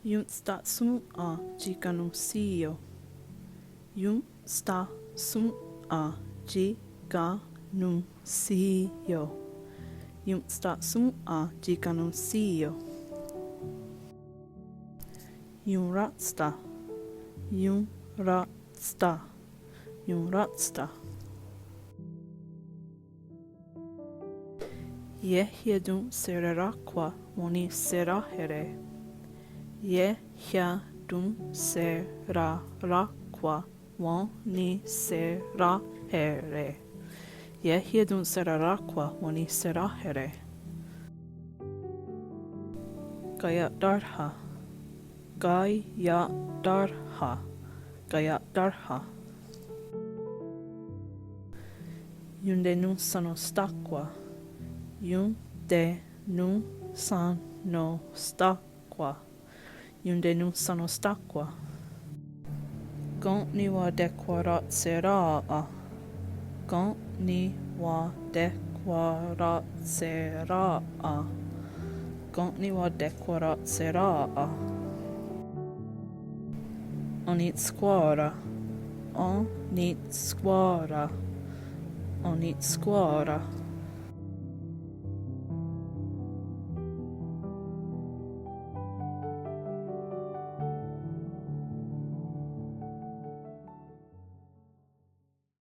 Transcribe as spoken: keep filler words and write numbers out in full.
Iontstahshòn:'a tsi kanonhsí:io. Iontstahshòn:'a tsi kanonhsí:io. Iontstahshòn:'a tsi kanonhsí:io. Ionrátsta. Ionrátsta. Ionrátsta. Ieh iatonseraráhkhwa wenhniserá:here'. Ieh iatonseraráhkhwa wenhniserá:here'. Ieh iatonseraráhkhwa wenhniserá:here'. Kaia'tárha. Kaia'tárha. Kaia'tárha. Iontenonhsanohstáhkhwa. Iontenonhsanohstáhkhwa. Iontenonhsanohstáhkhwa. Ken' niwatekhwahratsherà:'a. Ken' niwatekhwahratsherà:'a. Ken' niwatekhwahratsherà:'a. Anitskwà:ra. Anitskwà:ra. Anitskwà:ra.